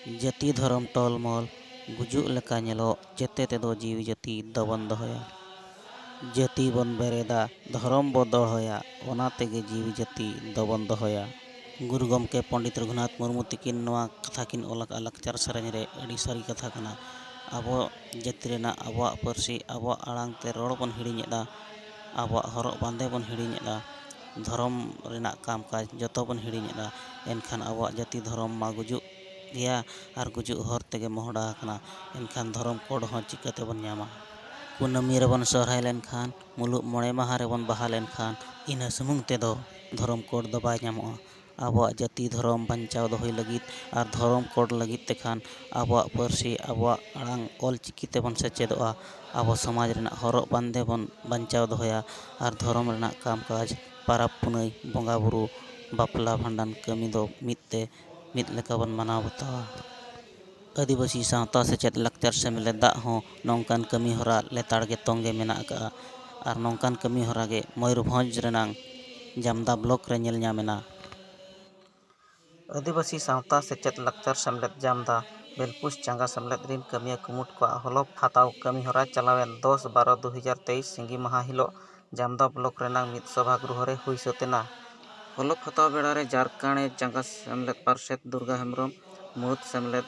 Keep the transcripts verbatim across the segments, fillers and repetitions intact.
ᱡᱟᱹᱛᱤ ᱫᱷᱚᱨᱚᱢ ᱴᱚᱞᱢᱚᱞ ᱜᱩᱡᱩᱜ ᱞᱮᱠᱟ ᱧᱮᱞᱚᱜ, ᱡᱮᱛᱮ ᱛᱮᱫᱚ ᱡᱤᱣᱤ ᱡᱟᱹᱛᱤ ᱫᱚᱵᱚᱱ ᱫᱚᱦᱚᱭᱟ᱾ ᱡᱟᱹᱛᱤ ᱵᱚᱱ ᱵᱮᱨᱮᱫᱟ, ᱫᱷᱚᱨᱚᱢ ᱵᱚ ᱫᱚᱦᱚᱭᱟ, ᱚᱱᱟ ᱛᱮᱜᱮ ᱡᱤᱣᱤ ᱡᱟᱹᱛᱤ ᱫᱚᱵᱚᱱ ᱫᱚᱦᱚᱭᱟ᱾ ᱜᱩᱨᱩ ᱜᱚᱢᱠᱮ ᱯᱚᱱᱰᱤᱛ ᱨᱚᱜᱷᱩᱱᱟᱛᱷ ᱢᱩᱨᱢᱩ ᱛᱤᱠᱤᱱ ᱱᱚᱣᱟ ᱠᱟᱛᱷᱟ ᱠᱤᱱ ᱚᱞ ᱟᱠᱟᱫᱼᱟ ᱞᱟᱠᱪᱟᱨ ᱥᱮᱨᱮᱧ ᱨᱮ, ᱟᱹᱰᱤ ᱥᱟᱹᱨᱤ ᱠᱟᱛᱷᱟ ᱠᱟᱱᱟ᱾ ᱟᱵᱚ ᱡᱟᱹᱛᱤ ᱨᱮᱱᱟᱜ, ᱟᱵᱚᱣᱟᱜ ᱯᱟᱹᱨᱥᱤ, ᱟᱵᱚᱣᱟᱜ ᱟᱲᱟᱝ ᱛᱮ ᱨᱚᱲ ᱵᱚᱱ ᱦᱤᱲᱤᱧᱮᱫᱟ, ᱟᱵᱚᱣᱟᱜ ᱦᱚᱨᱚᱜ ᱵᱟᱸᱫᱮ ᱵᱚᱱ ᱦᱤᱲᱤᱧᱮᱫᱟ, ᱫᱷᱚᱨᱚᱢ ᱨᱮᱱᱟᱜ ᱠᱟᱢ ᱠᱟᱡᱽ ᱡᱚᱛᱚ ᱵᱚᱱ ᱦᱤᱲᱤᱧᱮᱫᱟ᱾ ᱮᱱᱠᱷᱟᱱ ᱟᱵᱚᱣᱟᱜ ᱡᱟᱹᱛᱤ ᱫᱷᱚᱨᱚᱢ ᱢᱟ ᱜᱩᱡᱩᱜ ᱜᱮᱭᱟ ᱟᱨ ᱜᱩᱡᱩᱜ ᱦᱚᱨ ᱛᱮᱜᱮ ᱢᱚᱦᱰᱟ ᱟᱠᱟᱱᱟ᱾ ᱮᱱᱠᱷᱟᱱ ᱫᱷᱚᱨᱚᱢ ᱠᱳᱰ ᱦᱚᱸ ᱪᱤᱠᱟᱹ ᱛᱮᱵᱚᱱ ᱧᱟᱢᱟ? ᱠᱩᱱᱟᱹᱢᱤ ᱨᱮᱵᱚᱱ ᱥᱚᱦᱨᱟᱭ ᱞᱮᱱᱠᱷᱟᱱ, ᱢᱩᱞᱩᱜ ᱢᱚᱬᱮ ᱢᱟᱦᱟ ᱨᱮᱵᱚᱱ ᱵᱟᱦᱟ ᱞᱮᱱᱠᱷᱟᱱ, ᱤᱱᱟᱹ ᱥᱩᱢᱩᱝ ᱛᱮᱫᱚ ᱫᱷᱚᱨᱚᱢ ᱠᱳᱰ ᱫᱚ ᱵᱟᱭ ᱧᱟᱢᱚᱜᱼᱟ᱾ ᱟᱵᱚᱣᱟᱜ ᱡᱟᱹᱛᱤ ᱫᱷᱚᱨᱚᱢ ᱵᱟᱧᱪᱟᱣ ᱫᱚᱦᱚᱭ ᱞᱟᱹᱜᱤᱫ ᱟᱨ ᱫᱷᱚᱨᱚᱢ ᱠᱳᱰ ᱞᱟᱹᱜᱤᱫ ᱛᱮᱠᱷᱟᱱ ᱟᱵᱚᱣᱟᱜ ᱯᱟᱹᱨᱥᱤ, ᱟᱵᱚᱣᱟᱜ ᱟᱲᱟᱝ ᱚᱞ ᱪᱤᱠᱤ ᱛᱮᱵᱚᱱ ᱥᱮᱪᱮᱫᱚᱜᱼᱟ᱾ ᱟᱵᱚ ᱥᱚᱢᱟᱡᱽ ᱨᱮᱱᱟᱜ ᱦᱚᱨᱚᱜ ᱵᱟᱸᱫᱮ ᱵᱚᱱ ᱵᱟᱧᱪᱟᱣ ᱫᱚᱦᱚᱭᱟ ᱟᱨ ᱫᱷᱚᱨᱚᱢ ᱨᱮᱱᱟᱜ ᱠᱟᱢ ᱠᱟᱡᱽ, ᱯᱟᱨᱟᱵᱽ ᱯᱩᱱᱟᱹᱭ, ᱵᱚᱸᱜᱟ ᱵᱩᱨᱩ, ᱵᱟᱯᱞᱟ ᱵᱷᱟᱸᱰᱟᱱ ᱠᱟᱹᱢᱤ ᱫᱚ ᱢᱤᱫ ᱛᱮ ᱢᱤᱫ ᱞᱮᱠᱟ ᱵᱚᱱ ᱢᱟᱱᱟᱣ ᱵᱟᱛᱟᱣᱟ᱾ ᱟᱹᱫᱤᱵᱟᱹᱥᱤ ᱥᱟᱶᱛᱟ ᱥᱮᱪᱮᱫ ᱞᱟᱠᱪᱟᱨ ᱥᱮᱢᱞᱮᱫ ᱫᱟᱜ ᱦᱚᱸ ᱱᱚᱝᱠᱟᱱ ᱠᱟᱹᱢᱤ ᱦᱚᱨᱟ ᱞᱮᱛᱟᱲ ᱜᱮ ᱛᱚᱝ ᱜᱮ ᱢᱮᱱᱟᱜ ᱟᱠᱟᱫᱼᱟ᱾ ᱟᱨ ᱱᱚᱝᱠᱟᱱ ᱠᱟᱹᱢᱤ ᱦᱚᱨᱟ ᱜᱮ ᱢᱚᱭᱩᱨᱵᱷᱚᱸᱡᱽ ᱨᱮᱱᱟᱝ ᱡᱟᱢᱫᱟ ᱵᱞᱚᱠ ᱨᱮ ᱧᱮᱞ ᱧᱟᱢ ᱮᱱᱟ᱾ ᱟᱹᱫᱤᱵᱟᱹᱥᱤ ᱥᱟᱶᱛᱟ ᱥᱮᱪᱮᱫ ᱞᱟᱠᱪᱟᱨ ᱥᱮᱢᱞᱮᱫ ᱡᱟᱢᱫᱟ ᱵᱮᱞᱯᱩᱥ ᱪᱟᱸᱜᱟ ᱥᱮᱢᱞᱮᱫ ᱨᱤᱱ ᱠᱟᱹᱢᱤᱭᱟᱹ ᱠᱩᱢᱩᱴ ᱠᱚᱣᱟᱜ ᱦᱚᱞᱚᱯ ᱦᱟᱛᱟᱣ ᱠᱟᱹᱢᱤ ᱦᱚᱨᱟ ᱪᱟᱞᱟᱣᱮᱱ ᱫᱚᱥ ᱵᱟᱨᱚ ᱫᱩ ᱦᱟᱡᱟᱨ ᱛᱮᱭᱤᱥ ᱥᱤᱸᱜᱤ ᱢᱟᱦᱟ ᱦᱤᱞᱚᱜ ᱡᱟᱢᱫᱟ ᱵᱞᱚᱠ ᱨᱮᱱᱟᱝ ᱢᱤᱫ ᱥᱚᱵᱷᱟ ᱜᱨᱚᱦᱚ ᱨᱮ ᱦᱩᱭ ᱥᱟᱹᱛ ᱮᱱᱟ᱾ ᱦᱚᱞᱚᱯ ᱦᱟᱛᱟᱣ ᱵᱮᱲᱟ ᱨᱮ ᱡᱟᱨᱠᱟᱬᱮ ᱪᱟᱸᱜᱟ ᱥᱮᱢᱞᱮᱫ ᱯᱟᱨᱥᱮᱛ ᱫᱩᱨᱜᱟ ᱦᱮᱢᱵᱽᱨᱚᱢ, ᱢᱩᱬᱩᱫ ᱥᱮᱢᱞᱮᱫ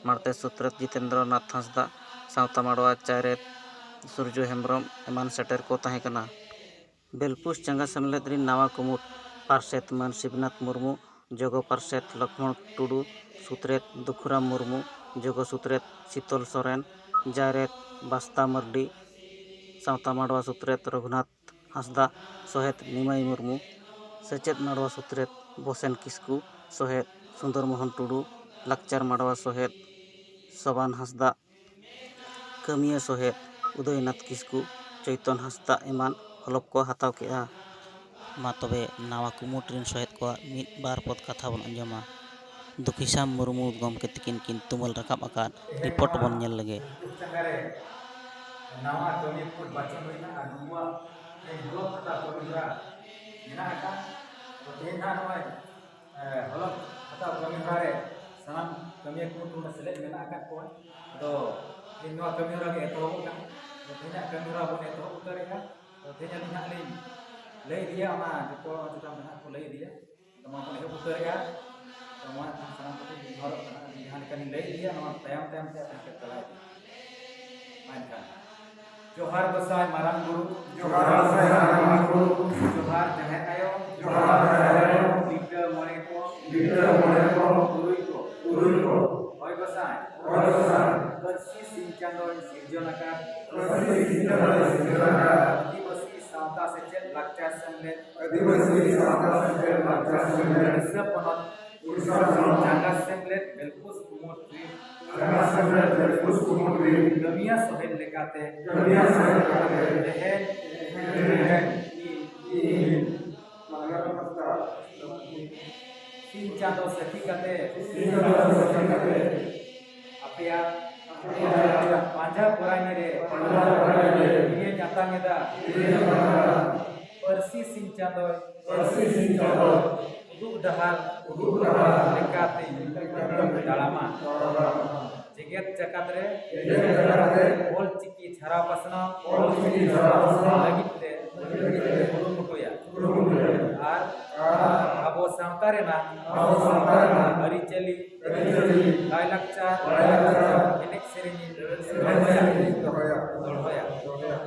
ᱢᱟᱬᱛᱮ ᱥᱩᱛᱨᱮᱛ ᱡᱤᱛᱮᱱᱫᱨᱚ ᱱᱟᱛᱷ ᱦᱟᱸᱥᱫᱟ, ᱥᱟᱶᱛᱟ ᱢᱟᱰᱣᱟ ᱪᱟᱭᱨᱮᱛ ᱥᱩᱨᱡᱚ ᱦᱮᱢᱵᱽᱨᱚᱢ ᱮᱢᱟᱱ ᱥᱮᱴᱮᱨ ᱠᱚ ᱛᱟᱦᱮᱸ ᱠᱟᱱᱟ᱾ ᱵᱮᱞᱯᱩᱥ ᱪᱟᱸᱜᱟ ᱥᱮᱢᱞᱮᱫ ᱨᱤᱱ ᱱᱟᱣᱟ ᱠᱩᱢᱩᱴ ᱯᱟᱨᱥᱮᱛ ᱢᱟᱹᱱ ᱥᱤᱵᱽᱱᱟᱛᱷ ᱢᱩᱨᱢᱩ, ᱡᱚᱜᱚ ᱯᱟᱨᱥᱮᱛ ᱞᱚᱠᱷᱢᱚᱬ ᱴᱩᱰᱩ, ᱥᱩᱛᱨᱮᱛ ᱫᱩᱠᱷᱩᱨᱟᱢ ᱢᱩᱨᱢᱩ, ᱡᱚᱜᱚ ᱥᱩᱛᱨᱮᱛ ᱥᱤᱛᱚᱞ ᱥᱚᱨᱮᱱ, ᱡᱟᱭᱨᱮᱛ ᱵᱟᱥᱛᱟ ᱢᱟᱹᱨᱰᱤ, ᱥᱟᱶᱛᱟ ᱢᱟᱰᱣᱟ ᱥᱩᱛᱨᱮᱛ ᱨᱚᱜᱷᱩᱱᱟᱛᱷ ᱦᱟᱸᱥᱫᱟ, ᱥᱚᱦᱮᱛ ᱱᱤᱢᱟᱭ ᱢᱩᱨᱢᱩ, ᱥᱮᱪᱮᱫ ᱢᱟᱰᱣᱟ ᱥᱩᱛᱨᱮᱛ ᱵᱚᱥᱮᱱ ᱠᱤᱥᱠᱩ, ᱥᱚᱦᱮᱛ ᱥᱩᱱᱫᱚᱨ ᱢᱳᱦᱚᱱ ᱴᱩᱰᱩ, ᱞᱟᱠᱪᱟᱨ ᱢᱟᱰᱣᱟ ᱥᱚᱦᱮᱛ ᱥᱚᱵᱟᱱ ᱦᱟᱸᱥᱫᱟ, ᱠᱟᱹᱢᱤᱭᱟᱹ ᱥᱚᱦᱮᱫ ᱩᱫᱚᱭᱱᱟᱛᱷ ᱠᱤᱥᱠᱩ, ᱪᱳᱭᱛᱚᱱ ᱦᱟᱸᱥᱫᱟ ᱮᱢᱟᱱ ᱦᱚᱞᱚᱯ ᱠᱚ ᱦᱟᱛᱟᱣ ᱠᱮᱫᱼᱟ᱾ ᱢᱟ ᱛᱚᱵᱮ ᱱᱟᱣᱟ ᱠᱩᱢᱩᱴ ᱨᱤᱱ ᱥᱚᱦᱮᱫ ᱠᱚᱣᱟᱜ ᱢᱤᱫ ᱵᱟᱨ ᱯᱚᱫ ᱠᱟᱛᱷᱟ ᱵᱚᱱ ᱟᱸᱡᱚᱢᱟ᱾ ᱫᱩᱠᱷᱤᱥᱟᱢ ᱢᱩᱨᱢᱩ ᱜᱚᱢᱠᱮ ᱛᱤᱠᱤᱱ ᱠᱤᱱ ᱛᱩᱢᱟᱹᱞ ᱨᱟᱠᱟᱵ ᱟᱠᱟᱫ ᱨᱤᱯᱳᱨᱴ ᱵᱚᱱ ᱧᱮᱞ ᱞᱮᱜᱮ᱾ ᱪᱟᱸᱜᱟ ᱨᱮ ᱱᱟᱣᱟ ᱠᱟᱹᱢᱤ ᱠᱚ ᱵᱟᱪᱷᱚᱱ ᱦᱩᱭᱱᱟ ᱟᱨ ᱱᱩᱠᱩᱣᱟᱜ ᱛᱮᱦᱮᱧ ᱦᱚᱞᱚᱯ ᱦᱟᱛᱟᱣ ᱠᱟᱹᱢᱤ ᱦᱚᱨᱟ ᱢᱮᱱᱟᱜ ᱟᱠᱟᱫ᱾ ᱛᱚ ᱛᱮᱦᱮᱧ ᱱᱟᱦᱟᱜ ᱱᱚᱜᱼᱚᱭ, ᱮ, ᱦᱚᱞᱚᱯ ᱦᱟᱛᱟᱣ ᱠᱟᱹᱢᱤ ᱦᱚᱨᱟ ᱨᱮ ᱥᱟᱱᱟᱢ ᱠᱟᱹᱢᱤᱭᱟᱹ ᱠᱚ ᱱᱚᱰᱮ ᱥᱮᱞᱮᱫ ᱢᱮᱱᱟᱜ ᱟᱠᱟᱫ ᱠᱚᱣᱟ᱾ ᱟᱫᱚ ᱛᱮᱦᱮᱧ ᱱᱚᱣᱟ ᱠᱟᱹᱢᱤ ᱦᱚᱨᱟ ᱜᱮ ᱮᱛᱚᱦᱚᱵᱚᱜ ᱠᱟᱱᱟ᱾ ᱟᱫᱚ ᱛᱮᱦᱮᱧᱟᱜ ᱠᱟᱹᱢᱤ ᱦᱚᱨᱟ ᱵᱚᱱ ᱮᱛᱚᱦᱚᱵ ᱩᱛᱟᱹᱨᱮᱜᱼᱟ᱾ ᱟᱫᱚ ᱛᱮᱦᱮᱧ ᱟᱹᱞᱤᱧ ᱦᱟᱸᱜ ᱞᱤᱧ ᱞᱟᱹᱭ ᱤᱫᱤᱭᱟ ᱚᱱᱟ ᱡᱚᱛᱚ ᱪᱮᱛᱟᱱ ᱨᱮ ᱦᱟᱸᱜ ᱠᱚ ᱞᱟᱹᱭ ᱤᱫᱤᱭᱟ᱾ ᱟᱫᱚ ᱢᱟ ᱵᱚᱱ ᱮᱦᱚᱵ ᱩᱛᱟᱹᱨᱮᱜᱼᱟ᱾ ᱟᱫᱚ ᱢᱟ ᱮᱱᱠᱷᱟᱱ ᱥᱟᱱᱟᱢ ᱠᱚᱴᱷᱮᱱ ᱞᱤᱧ ᱱᱮᱦᱚᱨᱚᱜ ᱠᱟᱱᱟ, ᱟᱹᱞᱤᱧ ᱡᱟᱦᱟᱸ ᱞᱮᱠᱟ ᱞᱤᱧ ᱞᱟᱹᱭ ᱤᱫᱤᱭᱟ ᱱᱚᱣᱟ ᱛᱟᱭᱚᱢ ᱛᱟᱭᱚᱢ ᱛᱮ ᱟᱯᱮ ᱦᱚᱸᱯᱮ ᱪᱟᱞᱟᱣ ᱤᱫᱤᱭᱟ᱾ ᱢᱟ ᱮᱱᱠᱷᱟᱱ ᱡᱚᱦᱟᱨ ᱜᱚᱸᱥᱟᱭ ᱢᱟᱨᱟᱝ ᱵᱩᱨᱩ᱾ ᱡᱚᱦᱟᱨ ᱜᱚᱸᱥᱟᱭ ᱢᱟᱨᱟᱝ ᱵᱩᱨᱩ᱾ ᱡᱚᱦᱟᱨ ᱡᱟᱦᱮᱨ ᱟᱭᱳ᱾ ᱡᱚᱦᱟᱨ ᱡᱟᱦᱮᱨ ᱟᱭᱳ᱾ ᱞᱤᱴᱟᱹ ᱢᱚᱬᱮ ᱠᱚ᱾ ᱞᱤᱴᱟᱹ ᱢᱚᱬᱮ ᱠᱚ᱾ ᱛᱩᱨᱩᱭ ᱠᱚ᱾ ᱛᱩᱨᱩᱭ ᱠᱚ᱾ ᱦᱳᱭ ᱜᱚᱸᱥᱟᱭ᱾ ᱦᱳᱭ ᱜᱚᱸᱥᱟᱭ᱾ ᱯᱟᱹᱨᱥᱤ ᱥᱤᱧ ᱪᱟᱸᱫᱳᱭ ᱥᱤᱨᱡᱚᱱ ᱟᱠᱟᱫ᱾ ᱯᱟᱹᱨᱥᱤ ᱥᱤᱧ ᱪᱟᱸᱫᱳᱭ ᱥᱤᱨᱡᱚᱱ ᱟᱠᱟᱫ᱾ ᱟᱹᱫᱤᱵᱟᱹᱥᱤ ᱥᱟᱶᱛᱟ ᱥᱮᱪᱮᱫ ᱞᱟᱠᱪᱟᱨ ᱥᱮᱢᱞᱮᱫ᱾ ᱟᱹᱫᱤᱵᱟᱹᱥᱤ ᱥᱟᱶᱛᱟ ᱥᱮᱪᱮᱫ ᱞᱟᱠᱪᱟᱨ ᱥᱮᱢᱞᱮᱫ᱾ ᱩᱲᱤᱥᱥᱟ ᱯᱚᱱᱚᱛ᱾ ᱩᱲᱤᱥᱥᱟ ᱯᱚᱱᱚᱛ᱾ ᱡᱟᱸᱜᱟ ᱥᱮᱢᱞᱮᱫ ᱵᱮᱞᱠᱩᱥ ᱠᱩᱢᱩᱴ ᱨᱤᱱ᱾ ᱡᱟᱸᱜᱟ ᱥᱮᱢᱞᱮᱫ ᱵᱮᱞᱠᱩᱥ ᱠᱩᱢᱩᱴ ᱨᱤᱱ᱾ ᱠᱟᱹᱢᱤᱭᱟᱹ ᱥᱚᱦᱮᱫ ᱞᱮᱠᱟᱛᱮ᱾ ᱠᱟᱹᱢᱤᱭᱟᱹ ᱥᱚᱦᱮᱫ ᱞᱮᱠᱟᱛᱮ᱾ ᱛᱮᱦᱮᱧ᱾ ᱛᱮᱦᱮᱧ᱾ ᱤᱧ᱾ ᱤᱧ᱾ ᱥᱤᱧ ᱪᱟᱸᱫᱳ ᱥᱟᱹᱠᱷᱤ ᱠᱟᱛᱮ᱾ ᱥᱤᱧ ᱪᱟᱸᱫᱳ ᱥᱟᱹᱠᱷᱤ ᱠᱟᱛᱮ᱾ ᱟᱯᱮᱭᱟᱜ᱾ ᱟᱯᱮᱭᱟᱜ᱾ ᱯᱟᱸᱡᱟ ᱯᱚᱨᱟᱭᱱᱤ ᱨᱮ᱾ ᱯᱟᱸᱡᱟ ᱯᱚᱨᱟᱭᱱᱤ ᱨᱮ᱾ ᱤᱧᱮ ᱧᱟᱛᱟᱝ ᱮᱫᱟ᱾ ᱤᱧᱮ ᱧᱟᱛᱟᱝ ᱮᱫᱟ᱾ ᱯᱟᱹᱨᱥᱤ ᱥᱤᱧ ᱪᱟᱸᱫᱳᱭ᱾ ᱯᱟᱹᱨᱥᱤ ᱥᱤᱧ ᱪᱟᱸᱫᱳ᱾ ᱩᱫᱩᱜ ᱰᱟᱦᱟᱨ᱾ ᱩᱫᱩᱜ ᱰᱟᱦᱟᱨ᱾ ᱞᱮᱠᱟᱛᱮᱧ᱾ ᱛᱟᱲᱟᱢᱟ᱾ ᱛᱟᱲᱟᱢᱟ᱾ ᱡᱮᱜᱮᱛ ᱡᱟᱠᱟᱛ ᱨᱮ᱾ ᱡᱮᱜᱮᱛ ᱡᱟᱠᱟᱛ ᱨᱮ᱾ ᱚᱞ ᱪᱤᱠᱤ ᱪᱷᱟᱨᱟᱣ ᱯᱟᱥᱱᱟᱣ᱾ ᱚᱞ ᱪᱤᱠᱤ ᱪᱷᱟᱨᱟᱣ ᱯᱟᱥᱱᱟᱣ᱾ ᱞᱟᱹᱜᱤᱫ ᱛᱮ᱾ ᱞᱟᱹᱜᱤᱫ ᱛᱮ᱾ ᱠᱩᱨᱩᱢᱩᱴᱩᱭᱟ᱾ ᱠᱩᱨᱩᱢᱩᱴᱩᱭᱟ᱾ ᱟᱨ᱾ ᱟᱨ᱾ ᱟᱵᱚ ᱥᱟᱶᱛᱟ ᱨᱮᱱᱟᱜ᱾ ᱟᱵᱚ ᱥᱟᱶᱛᱟ ᱨᱮᱱᱟᱜ᱾ ᱟᱹᱨᱤᱪᱟᱹᱞᱤ᱾ ᱟᱹᱨᱤᱪᱟᱹᱞᱤ᱾ ᱞᱟᱭᱞᱟᱠᱪᱟᱨ᱾ ᱞᱟᱭᱞᱟᱠᱪᱟᱨ᱾ ᱮᱱᱮᱡ ᱥᱮᱨᱮᱧ᱾ ᱮᱱᱮᱡ ᱥᱮᱨᱮᱧ᱾ ᱫᱚᱦᱚᱭᱟ᱾ ᱫᱚᱦᱚᱭᱟ᱾ ᱫᱚᱦᱚᱭᱟ᱾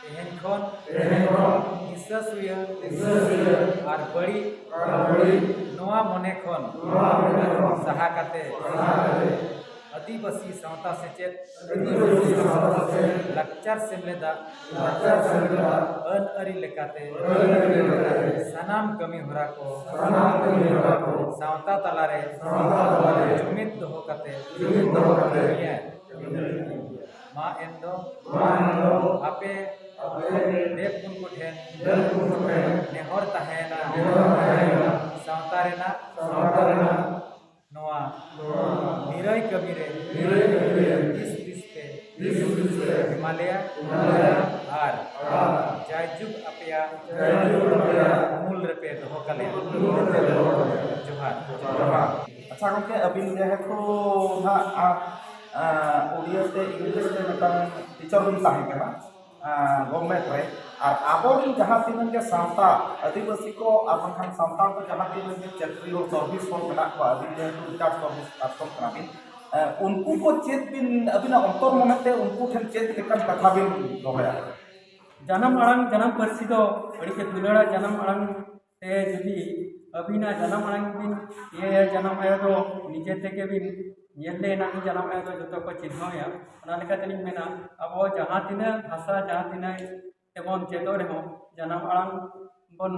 ᱛᱮᱦᱮᱧ ᱠᱷᱚᱱ᱾ ᱛᱮᱦᱮᱧ ᱠᱷᱚᱱ᱾ ᱦᱤᱥᱟᱹ ᱥᱩᱭᱟᱹ᱾ ᱦᱤᱥᱟᱹ ᱥᱩᱭᱟᱹ᱾ ᱟᱨ ᱵᱟᱹᱲᱤᱡ᱾ ᱟᱨ ᱵᱟᱹᱲᱤᱡ᱾ ᱱᱚᱣᱟ ᱢᱚᱱᱮ ᱠᱷᱚᱱ᱾ ᱱᱚᱣᱟ ᱢᱚᱱᱮ ᱠᱷᱚᱱ᱾ ᱥᱟᱦᱟ ᱠᱟᱛᱮ᱾ ᱥᱟᱦᱟ ᱠᱟᱛᱮ᱾ ᱟᱹᱫᱤᱵᱟᱹᱥᱤ ᱥᱟᱶᱛᱟ ᱥᱮᱪᱮᱫ᱾ ᱟᱹᱫᱤᱵᱟᱹᱥᱤ ᱥᱟᱶᱛᱟ ᱥᱮᱪᱮᱫ᱾ ᱞᱟᱠᱪᱟᱨ ᱥᱮᱢᱞᱮᱫᱟᱜ᱾ ᱞᱟᱠᱪᱟᱨ ᱥᱮᱢᱞᱮᱫᱟᱜ᱾ ᱟᱹᱱ ᱟᱹᱨᱤ ᱞᱮᱠᱟᱛᱮ᱾ ᱟᱹᱱ ᱟᱹᱨᱤ ᱞᱮᱠᱟᱛᱮ᱾ ᱥᱟᱱᱟᱢ ᱠᱟᱹᱢᱤ ᱦᱚᱨᱟ ᱠᱚ᱾ ᱥᱟᱱᱟᱢ ᱠᱟᱹᱢᱤ ᱦᱚᱨᱟ ᱠᱚ᱾ ᱥᱟᱶᱛᱟ ᱛᱟᱞᱟᱨᱮ᱾ ᱥᱟᱶᱛᱟ ᱛᱟᱞᱟᱨᱮ᱾ ᱡᱩᱢᱤᱫ ᱫᱚᱦᱚ ᱠᱟᱛᱮ᱾ ᱡᱩᱢᱤᱫ ᱫᱚᱦᱚ ᱠᱟᱛᱮ᱾ ᱢᱟ ᱮᱱᱫᱚ᱾ ᱢᱟ ᱮᱱᱫᱚ᱾ ᱟᱯᱮ᱾ ᱟᱯᱮ᱾ ᱫᱮᱵ ᱠᱩᱱ ᱠᱚᱴᱷᱮᱱ᱾ ᱫᱮᱵ ᱠᱩᱱ ᱠᱚᱴᱷᱮᱱ᱾ ᱱᱮᱦᱚᱨ ᱛᱟᱦᱮᱸᱭᱮᱱᱟ᱾ ᱱᱮᱦᱚᱨ ᱛᱟᱦᱮᱸᱭᱮᱱᱟ᱾ ᱥᱟᱶᱛᱟ ᱨᱮᱱᱟᱜ᱾ ᱥᱟᱶᱛᱟ ᱨᱮᱱᱟᱜ᱾ ᱱᱚᱣᱟ᱾ ᱱᱚᱣᱟ᱾ ᱱᱤᱨᱟᱹᱭ ᱠᱟᱹᱢᱤ ᱨᱮ᱾ ᱱᱤᱨᱟᱹᱭ ᱠᱟᱹᱢᱤ ᱨᱮ᱾ ᱫᱤᱥ ᱦᱩᱫᱤᱥ ᱯᱮ᱾ ᱫᱤᱥ ᱦᱩᱫᱤᱥ ᱯᱮ᱾ ᱮᱢᱟ ᱞᱮᱭᱟ᱾ ᱮᱢᱟ ᱞᱮᱭᱟ᱾ ᱟᱨ᱾ ᱟᱨ᱾ ᱡᱟᱭᱡᱩᱜᱽ ᱟᱯᱮᱭᱟᱜ᱾ ᱡᱟᱭᱡᱩᱜᱽ ᱟᱯᱮᱭᱟᱜ᱾ ᱩᱢᱩᱞ ᱨᱮᱯᱮ ᱫᱚᱦᱚ ᱠᱟᱞᱮᱭᱟ᱾ ᱩᱢᱩᱞ ᱨᱮᱯᱮ ᱫᱚᱦᱚ ᱠᱟᱞᱮᱭᱟ᱾ ᱡᱚᱦᱟᱨ᱾ ᱡᱚᱦᱟᱨ᱾ ᱟᱪᱪᱷᱟ ᱜᱚᱢᱠᱮ, ᱟᱹᱵᱤᱱ ᱡᱮᱦᱮᱛᱩ ᱱᱟᱦᱟᱜ ᱩᱲᱤᱭᱟᱹ ᱛᱮ ᱤᱝᱞᱤᱥ ᱛᱮ ᱢᱤᱫᱴᱟᱝ ᱴᱤᱪᱟᱨ ᱵᱤᱱ ᱛᱟᱦᱮᱸ ᱠᱟᱱᱟ ᱜᱚᱵᱷᱚᱨᱱᱢᱮᱱᱴ ᱨᱮ, ᱟᱨ ᱟᱵᱚᱨᱮᱱ ᱡᱟᱦᱟᱸ ᱛᱤᱱᱟᱹᱜ ᱜᱮ ᱥᱟᱶᱛᱟ ᱟᱹᱫᱤᱵᱟᱹᱥᱤ ᱠᱚ ᱟᱨ ᱵᱟᱝᱠᱷᱟᱱ ᱥᱟᱱᱛᱟᱲ ᱠᱚ ᱡᱟᱦᱟᱸ ᱛᱤᱱᱟᱹᱜ ᱜᱮ ᱪᱟᱹᱠᱨᱤ ᱦᱚᱲ ᱥᱟᱨᱵᱷᱤᱥ ᱦᱚᱲ ᱢᱮᱱᱟᱜ ᱠᱚᱣᱟ, ᱟᱹᱵᱤᱱ ᱡᱮᱦᱮᱛᱩ ᱨᱤᱴᱟᱭᱟᱨᱰ ᱥᱟᱨᱵᱷᱤᱥ ᱯᱟᱨᱥᱚᱱ ᱠᱟᱱᱟ ᱵᱤᱱ, ᱩᱱᱠᱩ ᱠᱚ ᱪᱮᱫ ᱵᱤᱱ ᱟᱹᱵᱤᱱᱟᱜ ᱚᱱᱛᱚᱨ ᱢᱚᱱᱮᱛᱮ ᱩᱱᱠᱩ ᱴᱷᱮᱱ ᱪᱮᱫ ᱞᱮᱠᱟᱱ ᱠᱟᱛᱷᱟ ᱵᱤᱱ ᱫᱚᱦᱚᱭᱟ? ᱡᱟᱱᱟᱢ ᱟᱲᱟᱝ, ᱡᱟᱱᱟᱢ ᱯᱟᱹᱨᱥᱤ ᱫᱚ ᱟᱹᱰᱤ ᱜᱮ ᱫᱩᱞᱟᱹᱲᱟ᱾ ᱡᱟᱱᱟᱢ ᱟᱲᱟᱝ ᱛᱮ ᱡᱩᱫᱤ ᱟᱹᱵᱤᱱᱟᱜ ᱡᱟᱱᱟᱢ ᱟᱲᱟᱝ ᱵᱤᱱ ᱤᱭᱟᱹᱭᱟ, ᱡᱟᱱᱟᱢ ᱟᱭᱳ ᱫᱚ ᱱᱤᱡᱮ ᱛᱮᱜᱮ ᱵᱤᱱ ᱧᱮᱞ ᱞᱮᱱᱟ, ᱡᱟᱱᱟᱢ ᱟᱭᱳ ᱫᱚ ᱡᱚᱛᱚ ᱠᱚ ᱪᱤᱱᱦᱟᱹᱣ ᱮᱭᱟ᱾ ᱚᱱᱟ ᱞᱮᱠᱟ ᱛᱮᱞᱤᱧ ᱢᱮᱱᱟ, ᱟᱵᱚ ᱡᱟᱦᱟᱸ ᱛᱤᱱᱟᱹᱜ ᱵᱷᱟᱥᱟ, ᱡᱟᱦᱟᱸ ᱛᱤᱱᱟᱹᱜ ᱛᱮᱵᱚᱱ ᱪᱮᱫᱚᱜ ᱨᱮᱦᱚᱸ, ᱡᱟᱱᱟᱢ ᱟᱲᱟᱝ ᱵᱚᱱ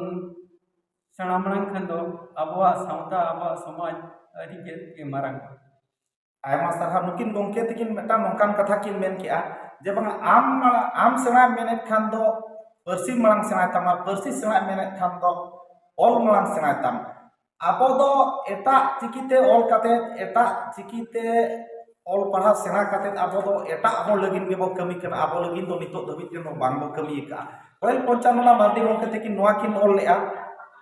ᱥᱮᱬᱟ ᱢᱟᱲᱟᱝ ᱠᱷᱟᱱ ᱫᱚ ᱟᱵᱚᱣᱟᱜ ᱥᱟᱶᱛᱟ, ᱟᱵᱚᱣᱟᱜ ᱥᱚᱢᱟᱡᱽ ᱟᱹᱰᱤ ᱜᱮ ᱢᱟᱨᱟᱝ᱾ ᱟᱭᱢᱟ ᱥᱟᱨᱦᱟᱣ᱾ ᱱᱩᱠᱤᱱ ᱜᱚᱢᱠᱮ ᱛᱟᱹᱠᱤᱱ ᱢᱤᱫᱴᱟᱝ ᱱᱚᱝᱠᱟᱱ ᱠᱟᱛᱷᱟ ᱠᱤᱱ ᱢᱮᱱ ᱠᱮᱜᱼᱟ ᱡᱮ, ᱵᱟᱝᱟ, ᱟᱢ ᱢᱟᱲᱟᱝ, ᱟᱢ ᱥᱮᱬᱟᱭ ᱢᱮᱱᱮᱫ ᱠᱷᱟᱱ ᱫᱚ ᱯᱟᱹᱨᱥᱤ ᱢᱟᱲᱟᱝ ᱥᱮᱬᱟᱭ ᱛᱟᱢᱟ, ᱯᱟᱹᱨᱥᱤ ᱥᱮᱬᱟᱭ ᱢᱮᱱᱮᱫ ᱠᱷᱟᱱ ᱫᱚ ᱚᱞ ᱢᱟᱲᱟᱝ ᱥᱮᱬᱟᱭ ᱛᱟᱢ᱾ ᱟᱵᱚ ᱫᱚ ᱮᱴᱟᱜ ᱪᱤᱠᱤᱛᱮ ᱚᱞ ᱠᱟᱛᱮ, ᱮᱴᱟᱜ ᱪᱤᱠᱤᱛᱮ ᱚᱞ ᱯᱟᱲᱦᱟᱣ ᱥᱮᱬᱟ ᱠᱟᱛᱮ ᱟᱵᱚ ᱫᱚ ᱮᱴᱟᱜ ᱦᱚᱲ ᱞᱟᱹᱜᱤᱫ ᱜᱮᱵᱚ ᱠᱟᱹᱢᱤ ᱠᱟᱱᱟ, ᱟᱵᱚ ᱞᱟᱹᱜᱤᱫ ᱫᱚ ᱱᱤᱛᱚᱜ ᱫᱷᱟᱹᱵᱤᱡ ᱛᱮᱫᱚ ᱵᱟᱝᱵᱚ ᱠᱟᱹᱢᱤ ᱟᱠᱟᱫᱼᱟ᱾ ᱠᱚᱭᱮᱞ ᱯᱚᱧᱪᱟᱱᱚᱱᱟ ᱢᱟᱨᱰᱤ ᱜᱚᱢᱠᱮ ᱛᱟᱹᱠᱤᱱ ᱱᱚᱣᱟ ᱠᱤᱱ ᱚᱞ ᱞᱮᱜᱼᱟ,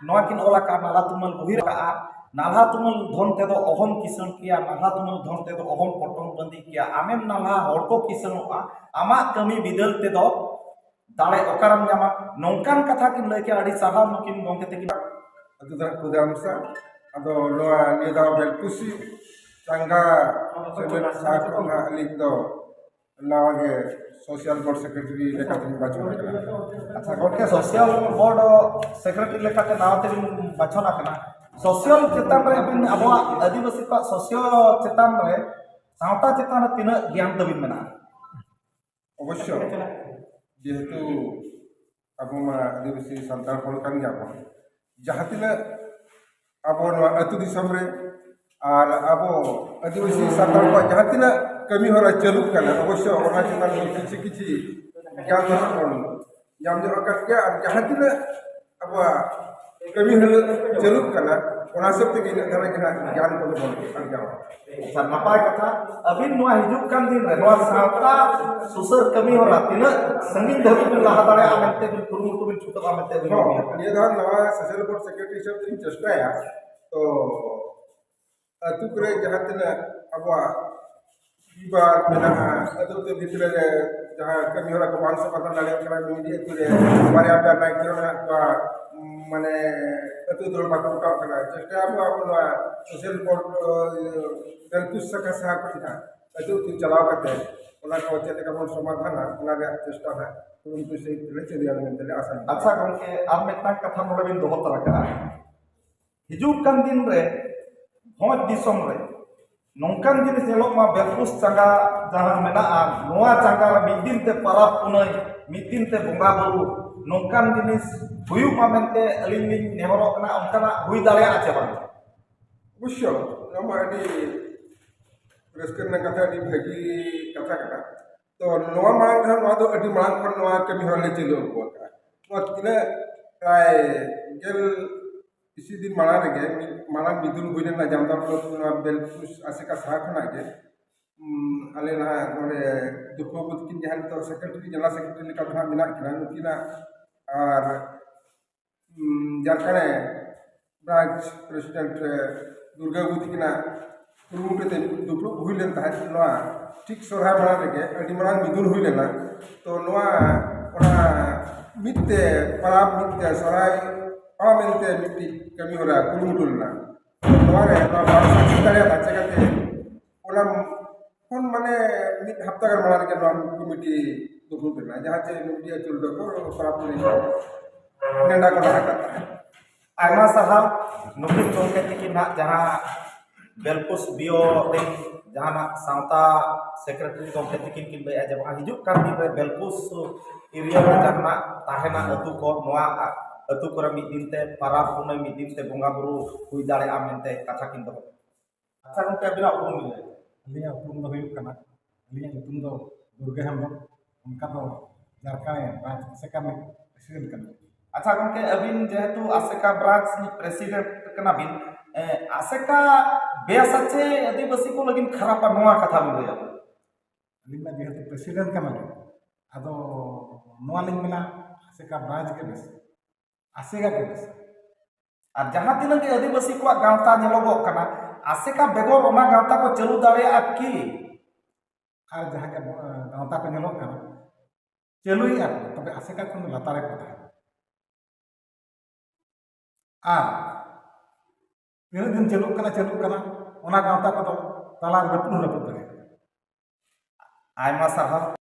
ᱱᱚᱣᱟ ᱠᱤᱱ ᱚᱞ ᱟᱠᱟᱫᱼᱟ, ᱱᱟᱞᱦᱟ ᱛᱩᱢᱟᱹᱞ ᱵᱩᱦᱤᱨ ᱟᱠᱟᱫᱼᱟ, ᱱᱟᱞᱦᱟ ᱛᱩᱢᱟᱹᱞ ᱫᱷᱚᱱ ᱛᱮᱫᱚ ᱚᱦᱚᱢ ᱠᱤᱥᱟᱹᱬ ᱠᱮᱭᱟ, ᱱᱟᱞᱦᱟ ᱛᱩᱢᱟᱹᱞ ᱫᱷᱚᱱ ᱛᱮᱫᱚ ᱚᱦᱚᱢ ᱯᱚᱴᱚᱢ ᱵᱟᱸᱫᱤ ᱠᱮᱭᱟ, ᱟᱢᱮᱢ ᱱᱟᱞᱦᱟ ᱦᱚᱲ ᱠᱚ ᱠᱤᱥᱟᱹᱬᱚᱜᱼᱟ, ᱟᱢᱟᱜ ᱠᱟᱹᱢᱤ ᱵᱤᱫᱟᱹᱞ ᱛᱮᱫᱚ ᱫᱟᱲᱮ ᱚᱠᱟᱨᱮᱢ ᱧᱟᱢᱟ? ᱱᱚᱝᱠᱟᱱ ᱠᱟᱛᱷᱟ ᱠᱤᱱ ᱞᱟᱹᱭ ᱠᱮᱜᱼᱟ᱾ ᱟᱹᱰᱤ ᱥᱟᱨᱦᱟᱣ ᱱᱩᱠᱤᱱ ᱜᱚᱢᱠᱮ ᱛᱟᱹᱠᱤᱱ᱾ ᱟᱹᱛᱩ ᱫᱟᱜ ᱠᱩᱫᱟᱢ ᱥᱟ, ᱟᱫᱚ ᱱᱚᱣᱟ ᱱᱤᱭᱟᱹ ᱫᱷᱟᱣ ᱵᱮᱞᱠᱩᱥᱤ ᱪᱟᱸᱜᱟ ᱥᱮ ᱵᱮᱞᱠᱩᱥᱟ ᱠᱷᱚᱱ ᱦᱟᱸᱜ ᱟᱹᱞᱤᱧ ᱫᱚ ᱱᱟᱣᱟ ᱜᱮ ᱥᱳᱥᱟᱞ ᱵᱳᱨᱰ ᱥᱮᱠᱨᱮᱴᱟᱨᱤ ᱞᱮᱠᱟᱛᱮᱞᱤᱧ ᱵᱟᱪᱷᱚᱱ ᱟᱠᱟᱱᱟ᱾ ᱟᱪᱪᱷᱟ ᱜᱚᱢᱠᱮ, ᱥᱳᱥᱟᱞ ᱵᱳᱨᱰ ᱥᱮᱠᱨᱮᱴᱟᱨᱤ ᱞᱮᱠᱟᱛᱮ ᱱᱟᱣᱟ ᱛᱮᱵᱤᱱ ᱵᱟᱪᱷᱚᱱ ᱟᱠᱟᱱᱟ᱾ ᱥᱳᱥᱟᱞ ᱪᱮᱛᱟᱱ ᱨᱮ ᱟᱹᱵᱤᱱ, ᱟᱵᱚᱣᱟᱜ ᱟᱹᱫᱤᱵᱟᱹᱥᱤ ᱠᱚᱣᱟᱜ ᱥᱳᱥᱟᱞ ᱪᱮᱛᱟᱱ ᱨᱮ, ᱥᱟᱶᱛᱟ ᱪᱮᱛᱟᱱ ᱨᱮ ᱛᱤᱱᱟᱹᱜ ᱜᱮᱭᱟᱱ ᱛᱟᱹᱵᱤᱱ ᱢᱮᱱᱟᱜᱼᱟ? ᱚᱵᱚᱥᱥᱚ, ᱡᱮᱦᱮᱛᱩ ᱟᱵᱚ ᱢᱟ ᱟᱹᱫᱤᱵᱟᱹᱥᱤ ᱥᱟᱱᱛᱟᱲ ᱦᱚᱲ ᱠᱟᱱ ᱜᱮᱭᱟ ᱵᱚᱱ, ᱡᱟᱦᱟᱸ ᱛᱤᱱᱟᱹᱜ ᱟᱵᱚ ᱱᱚᱣᱟ ᱟᱹᱛᱩ ᱫᱤᱥᱚᱢ ᱨᱮ ᱟᱨ ᱟᱵᱚ ᱟᱹᱫᱤᱵᱟᱹᱥᱤ ᱥᱟᱱᱛᱟᱲ ᱠᱚᱣᱟᱜ ᱡᱟᱦᱟᱸ ᱛᱤᱱᱟᱹᱜ ᱠᱟᱹᱢᱤ ᱦᱚᱨᱟ ᱪᱟᱹᱞᱩᱜ ᱠᱟᱱᱟ, ᱚᱵᱚᱥᱥᱚ ᱚᱱᱟ ᱪᱮᱛᱟᱱ ᱨᱮ ᱠᱤᱪᱷᱤ ᱠᱤᱪᱷᱤ ᱜᱮᱭᱟᱱ ᱫᱚ ᱵᱚᱱ ᱧᱟᱢ ᱧᱚᱜ ᱟᱠᱟᱫ ᱜᱮᱭᱟ᱾ ᱟᱨ ᱡᱟᱦᱟᱸ ᱛᱤᱱᱟᱹᱜ ᱟᱵᱚᱣᱟᱜ ᱠᱟᱹᱢᱤ ᱦᱚᱨᱟ ᱪᱟᱹᱞᱩᱜ ᱠᱟᱱᱟ, ᱚᱱᱟ ᱦᱤᱥᱟᱹᱵ ᱛᱮᱜᱮ ᱤᱱᱟᱹᱜ ᱫᱷᱟᱨᱟ ᱜᱮ ᱦᱟᱸᱜ ᱜᱮᱭᱟᱱ ᱠᱚᱫᱚ ᱵᱚᱱ ᱟᱨᱡᱟᱣᱟ᱾ ᱟᱪᱪᱷᱟ, ᱱᱟᱯᱟᱭ ᱠᱟᱛᱷᱟ᱾ ᱟᱹᱵᱤᱱ ᱱᱚᱣᱟ ᱦᱤᱡᱩᱜ ᱠᱟᱱ ᱫᱤᱱ ᱨᱮ ᱱᱚᱣᱟ ᱥᱟᱶᱛᱟ ᱥᱩᱥᱟᱹᱨ ᱠᱟᱹᱢᱤ ᱦᱚᱨᱟ ᱛᱤᱱᱟᱹᱜ ᱥᱟᱺᱜᱤᱧ ᱫᱷᱟᱹᱵᱤᱡ ᱵᱤᱱ ᱞᱟᱦᱟ ᱫᱟᱲᱮᱭᱟᱜᱼᱟ ᱢᱮᱱᱛᱮ ᱵᱤᱱ ᱠᱩᱨᱩᱢᱩᱴᱩ ᱵᱤᱱ ᱪᱷᱩᱴᱟᱹᱜᱼᱟ ᱢᱮᱱᱛᱮ ᱵᱤᱱ ᱦᱚᱸ, ᱢᱚᱱᱮᱭᱟ? ᱱᱤᱭᱟᱹ ᱫᱷᱟᱣ ᱱᱟᱣᱟ ᱥᱳᱥᱟᱞ ᱵᱳᱨᱰ ᱥᱮᱠᱨᱮᱴᱟᱨᱤ ᱦᱤᱥᱟᱹᱵ ᱛᱤᱧ ᱪᱮᱥᱴᱟᱭᱟ᱾ ᱛᱚ ᱟᱹᱛᱩ ᱠᱚᱨᱮ ᱡᱟᱦᱟᱸ ᱛᱤᱱᱟᱹᱜ ᱟᱵᱚᱣᱟᱜ ᱵᱤᱵᱟᱫ ᱢᱮᱱᱟᱜᱼᱟ, ᱟᱹᱛᱩ ᱟᱹᱛᱩ ᱵᱷᱤᱛᱨᱤ ᱨᱮ ᱡᱟᱦᱟᱸ ᱠᱟᱹᱢᱤ ᱦᱚᱨᱟ ᱠᱚ ᱵᱟᱝ ᱥᱚᱢᱟᱫᱷᱟᱱ ᱫᱟᱲᱮᱭᱟᱜ ᱠᱟᱱᱟ, ᱢᱤᱫ ᱟᱹᱛᱩ ᱨᱮ ᱵᱟᱨᱭᱟ ᱯᱮᱭᱟ ᱱᱟᱭᱠᱮ ᱦᱚᱸ ᱢᱮᱱᱟᱜ ᱠᱚᱣᱟ, ᱢᱟᱱᱮ ᱟᱹᱛᱩ ᱫᱚ ᱵᱟᱠᱚ ᱯᱚᱴᱟᱣ ᱠᱟᱱᱟ᱾ ᱪᱮᱥᱴᱟᱭᱟ ᱵᱚ ᱟᱵᱚ ᱱᱚᱣᱟ ᱥᱳᱥᱟᱞ ᱵᱳᱨᱰ, ᱵᱮᱞᱠᱩᱥ ᱥᱟᱠᱷᱟ ᱥᱟᱦᱟ ᱠᱷᱚᱱ ᱦᱟᱸᱜ ᱟᱹᱛᱩ ᱟᱹᱛᱩ ᱪᱟᱞᱟᱣ ᱠᱟᱛᱮ ᱚᱱᱟ ᱠᱚ ᱪᱮᱫ ᱞᱮᱠᱟ ᱵᱚᱱ ᱥᱚᱢᱟᱫᱷᱟᱱᱟ, ᱚᱱᱟ ᱨᱮᱭᱟᱜ ᱪᱮᱥᱴᱟ ᱦᱟᱸᱜ ᱠᱩᱨᱩᱢᱩᱴᱩ ᱥᱟᱹᱦᱤᱡ ᱛᱮᱞᱮ ᱪᱟᱹᱞᱩᱭᱟ ᱢᱮᱱᱛᱮ ᱞᱮ ᱟᱥᱟ᱾ ᱟᱪᱪᱷᱟ ᱜᱚᱢᱠᱮ, ᱟᱨ ᱢᱤᱫᱴᱟᱝ ᱠᱟᱛᱷᱟ ᱱᱚᱰᱮ ᱵᱤᱱ ᱫᱚᱦᱚ ᱛᱟᱨᱟ ᱠᱟᱜᱼᱟ᱾ ᱦᱤᱡᱩᱜ ᱠᱟᱱ ᱫᱤᱱ ᱨᱮ ᱵᱷᱚᱸᱡᱽ ᱫᱤᱥᱚᱢ ᱨᱮ ᱱᱚᱝᱠᱟᱱ ᱡᱤᱱᱤᱥ ᱧᱮᱞᱚᱜ ᱢᱟ, ᱵᱮᱞᱯᱩᱥ ᱪᱟᱸᱜᱟ ᱡᱟᱦᱟᱸ ᱢᱮᱱᱟᱜᱼᱟ, ᱱᱚᱣᱟ ᱪᱟᱸᱜᱟ ᱨᱮ ᱢᱤᱫ ᱫᱤᱱ ᱛᱮ ᱯᱟᱨᱟᱵᱽ ᱯᱩᱱᱟᱹᱭ, ᱢᱤᱫ ᱫᱤᱱ ᱛᱮ ᱵᱚᱸᱜᱟ ᱵᱩᱨᱩ, ᱱᱚᱝᱠᱟᱱ ᱡᱤᱱᱤᱥ ᱦᱩᱭᱩᱜ ᱢᱟ ᱢᱮᱱᱛᱮ ᱟᱹᱞᱤᱧ ᱞᱤᱧ ᱱᱮᱦᱚᱨᱚᱜ ᱠᱟᱱᱟ᱾ ᱚᱱᱠᱟᱱᱟᱜ ᱦᱩᱭ ᱫᱟᱲᱮᱭᱟᱜᱼᱟ ᱪᱮ ᱵᱟᱝ? ᱚᱵᱚᱥᱥᱚ, ᱱᱚᱣᱟ ᱢᱟ ᱟᱹᱰᱤ ᱨᱟᱹᱥᱠᱟᱹ ᱨᱮᱱᱟᱜ ᱠᱟᱛᱷᱟ, ᱟᱹᱰᱤ ᱵᱷᱟᱹᱜᱤ ᱠᱟᱛᱷᱟ ᱠᱟᱱᱟ᱾ ᱛᱚ ᱱᱚᱣᱟ ᱢᱟᱲᱟᱝ ᱨᱮᱦᱚᱸ, ᱱᱚᱣᱟ ᱫᱚ ᱟᱹᱰᱤ ᱢᱟᱲᱟᱝ ᱠᱷᱚᱱ ᱱᱚᱣᱟ ᱠᱟᱹᱢᱤ ᱦᱚᱨᱟ ᱞᱮ ᱪᱟᱹᱞᱩ ᱟᱹᱜᱩ ᱟᱠᱟᱫᱼᱟ᱾ ᱱᱚᱣᱟ ᱛᱤᱱᱟᱹᱜ ᱯᱨᱟᱭ ᱜᱮᱞ ᱵᱮᱥᱤ ᱫᱤᱱ ᱢᱟᱲᱟᱝ ᱨᱮᱜᱮ, ᱢᱤᱫ ᱢᱟᱲᱟᱝ ᱵᱤᱫᱩᱞ ᱦᱩᱭ ᱞᱮᱱᱟ ᱡᱟᱢᱫᱟ ᱵᱞᱚᱠ, ᱱᱚᱣᱟ ᱵᱮᱞᱯᱩᱥ ᱟᱥᱮᱠᱟ ᱥᱟᱦᱟ ᱠᱷᱚᱱᱟᱜ ᱜᱮ᱾ ᱩᱢ, ᱟᱞᱮ ᱱᱟᱦᱟᱜ ᱱᱚᱰᱮ ᱫᱩᱠᱷᱩ ᱵᱟᱹᱵᱩ ᱛᱟᱹᱠᱤᱱ ᱡᱟᱦᱟᱸ ᱱᱤᱛᱚᱜ ᱥᱮᱠᱨᱮᱴᱟᱨᱤ, ᱡᱮᱱᱟᱨᱟᱞ ᱥᱮᱠᱨᱮᱴᱟᱨᱤ ᱞᱮᱠᱟ ᱫᱚ ᱱᱟᱦᱟᱜ ᱢᱮᱱᱟᱜ ᱠᱤᱱᱟ, ᱱᱩᱠᱤᱱᱟᱜ ᱟᱨ ᱩᱢ, ᱡᱟᱨᱠᱷᱟᱱᱮ ᱵᱨᱟᱧᱪ ᱯᱨᱮᱥᱤᱰᱮᱱᱴ ᱨᱮ ᱫᱩᱨᱜᱟᱹ ᱵᱟᱹᱵᱩ ᱛᱟᱹᱠᱤᱱᱟᱜ ᱠᱩᱨᱩᱢᱩᱴᱩ ᱛᱮ ᱫᱩᱯᱲᱩᱵ ᱦᱩᱭ ᱞᱮᱱ ᱛᱟᱦᱮᱸᱫ᱾ ᱱᱚᱣᱟ ᱴᱷᱤᱠ ᱥᱚᱨᱦᱟᱭ ᱢᱟᱲᱟᱝ ᱨᱮᱜᱮ ᱟᱹᱰᱤ ᱢᱟᱨᱟᱝ ᱢᱤᱫᱩᱱ ᱦᱩᱭ ᱞᱮᱱᱟ᱾ ᱛᱚ ᱱᱚᱣᱟ, ᱚᱱᱟ ᱢᱤᱫ ᱛᱮ ᱯᱟᱨᱟᱵᱽ, ᱢᱤᱫ ᱛᱮ ᱥᱚᱨᱦᱟᱭ ᱯᱟᱨᱚᱢ ᱢᱮᱱᱛᱮ ᱢᱤᱫᱴᱤᱡ ᱠᱟᱹᱢᱤ ᱦᱚᱨᱟ ᱠᱩᱨᱩᱢᱩᱴᱩ ᱞᱮᱱᱟ᱾ ᱱᱚᱣᱟ ᱨᱮ ᱱᱚᱣᱟ ᱵᱟᱝ ᱥᱟᱹᱠᱷᱤ ᱫᱟᱲᱮᱭᱟᱫᱟ, ᱪᱮᱠᱟᱛᱮ ᱚᱱᱟ ᱠᱷᱚᱱ ᱢᱟᱱᱮ ᱢᱤᱫ ᱦᱟᱯᱛᱟ ᱜᱟᱱ ᱢᱟᱲᱟᱝ ᱨᱮᱜᱮ ᱱᱚᱣᱟ ᱠᱚᱢᱤᱴᱤ ᱫᱩᱯᱲᱩᱵ ᱞᱮᱱᱟ, ᱡᱟᱦᱟᱸ ᱪᱮ ᱠᱚᱢᱤᱴᱤ ᱟᱹᱪᱩᱨ ᱫᱚᱠᱚ ᱯᱟᱨᱟᱵᱽ ᱯᱩᱱᱟᱹᱭ ᱠᱚ ᱱᱮᱰᱟ ᱜᱚᱴᱟ ᱟᱠᱟᱫ ᱛᱟᱦᱮᱸᱫ᱾ ᱟᱭᱢᱟ ᱥᱟᱨᱦᱟᱣ᱾ ᱱᱩᱠᱤᱱ ᱜᱚᱢᱠᱮ ᱛᱤᱠᱤᱱ ᱱᱟᱜ ᱡᱟᱦᱟᱸ ᱵᱮᱞᱯᱩᱥ ᱵᱤᱭᱳ ᱨᱮᱱ ᱡᱟᱦᱟᱱᱟᱜ ᱥᱟᱶᱛᱟ ᱥᱮᱠᱨᱮᱴᱟᱨᱤ ᱜᱚᱢᱠᱮ ᱛᱤᱠᱤᱱ ᱠᱤᱱ ᱞᱟᱹᱭᱮᱫᱼᱟ ᱡᱮ ᱵᱟᱝ, ᱦᱤᱡᱩᱜ ᱠᱟᱱ ᱫᱤᱱ ᱨᱮ ᱵᱮᱞᱯᱩᱥ ᱮᱨᱤᱭᱟ ᱨᱮ ᱡᱟᱦᱟᱱᱟᱜ ᱛᱟᱦᱮᱱᱟ ᱟᱹᱛᱩ ᱠᱚ, ᱱᱚᱣᱟ ᱟᱹᱛᱩ ᱠᱚᱨᱮ ᱢᱤᱫ ᱫᱤᱱ ᱛᱮ ᱯᱟᱨᱟᱵᱽ ᱯᱩᱱᱟᱹᱭ, ᱢᱤᱫ ᱫᱤᱱ ᱛᱮ ᱵᱚᱸᱜᱟ ᱵᱩᱨᱩ ᱦᱩᱭ ᱫᱟᱲᱮᱭᱟᱜᱼᱟ ᱢᱮᱱᱛᱮ ᱠᱟᱛᱷᱟ ᱠᱤᱱ ᱫᱚᱦᱚ᱾ ᱟᱪᱪᱷᱟ ᱜᱚᱢᱠᱮ, ᱟᱹᱵᱤᱱᱟᱜ ᱩᱯᱨᱩᱢ ᱵᱤᱱ ᱞᱟᱹᱭᱟ? ᱟᱹᱞᱤᱧᱟᱜ ᱩᱯᱨᱩᱢ ᱫᱚ ᱦᱩᱭᱩᱜ ᱠᱟᱱᱟ, ᱟᱹᱞᱤᱧᱟᱜ ᱧᱩᱛᱩᱢ ᱫᱚ ᱫᱩᱨᱜᱟᱹ ᱦᱮᱢᱵᱨᱚᱢ, ᱚᱱᱠᱟ ᱫᱚ ᱡᱟᱨᱠᱷᱟᱸᱰ ᱨᱟᱡᱽ ᱟᱥᱮᱠᱟ ᱨᱤᱱᱤᱡ ᱯᱨᱮᱥᱤᱰᱮᱱᱴ ᱠᱟᱱᱟᱞᱤᱧ᱾ ᱟᱪᱪᱷᱟ ᱜᱚᱢᱠᱮ, ᱟᱹᱵᱤᱱ ᱡᱮᱦᱮᱛᱩ ᱟᱥᱮᱠᱟ ᱵᱨᱟᱧᱪ ᱨᱤᱱᱤᱡ ᱯᱨᱮᱥᱤᱰᱮᱱᱴ ᱠᱟᱱᱟ ᱵᱤᱱ, ᱮ, ᱟᱥᱮᱠᱟ ᱵᱮᱥᱟ ᱪᱮ ᱟᱹᱫᱤᱵᱟᱹᱥᱤ ᱠᱚ ᱞᱟᱹᱜᱤᱫ ᱠᱷᱟᱨᱟᱯᱟ, ᱱᱚᱣᱟ ᱠᱟᱛᱷᱟ ᱵᱤᱱ ᱞᱟᱹᱭᱟ? ᱟᱹᱞᱤᱧ ᱢᱟ ᱡᱮᱦᱮᱛᱩ ᱯᱨᱮᱥᱤᱰᱮᱱᱴ ᱠᱟᱱᱟᱞᱤᱧ, ᱟᱫᱚ ᱱᱚᱣᱟ ᱞᱤᱧ ᱢᱮᱱᱟ, ᱟᱥᱮᱠᱟ ᱵᱨᱟᱧᱪ ᱜᱮ ᱵᱮᱥ, ᱟᱥᱮᱠᱟ ᱜᱮ ᱵᱮᱥ᱾ ᱟᱨ ᱡᱟᱦᱟᱸ ᱛᱤᱱᱟᱹᱜ ᱜᱮ ᱟᱹᱫᱤᱵᱟᱹᱥᱤ ᱠᱚᱣᱟᱜ ᱜᱟᱶᱛᱟ ᱧᱮᱞᱚᱜᱚᱜ ᱠᱟᱱᱟ, ᱟᱥᱮᱠᱟ ᱵᱮᱜᱚᱨ ᱚᱱᱟ ᱜᱟᱶᱛᱟ ᱠᱚ ᱪᱟᱹᱞᱩ ᱫᱟᱲᱮᱭᱟᱜᱼᱟ ᱠᱤ? ᱟᱨ ᱡᱟᱦᱟᱸ ᱜᱮ, ᱮᱸ, ᱜᱟᱶᱛᱟ ᱠᱚ ᱧᱮᱞᱚᱜ ᱠᱟᱱᱟ, ᱪᱟᱹᱞᱩᱭᱮᱫᱼᱟ ᱠᱚ, ᱛᱚᱵᱮ ᱟᱥᱮᱠᱟ ᱠᱷᱚᱱ ᱫᱚ ᱞᱟᱛᱟᱨ ᱨᱮᱠᱚ ᱛᱟᱦᱮᱱᱟ᱾ ᱟᱨ ᱛᱤᱱᱟᱹᱜ ᱫᱤᱱ ᱪᱟᱹᱞᱩᱜ ᱠᱟᱱᱟ, ᱪᱟᱹᱞᱩᱜ ᱠᱟᱱᱟ, ᱚᱱᱟ ᱜᱟᱶᱛᱟ ᱠᱚᱫᱚ ᱛᱟᱞᱟ ᱨᱮ ᱨᱟᱹᱯᱩᱫ ᱦᱚᱸ ᱨᱟᱹᱯᱩᱫ ᱫᱟᱲᱮᱭᱟᱜᱼᱟ᱾ ᱟᱭᱢᱟ ᱥᱟᱨᱦᱟᱣ᱾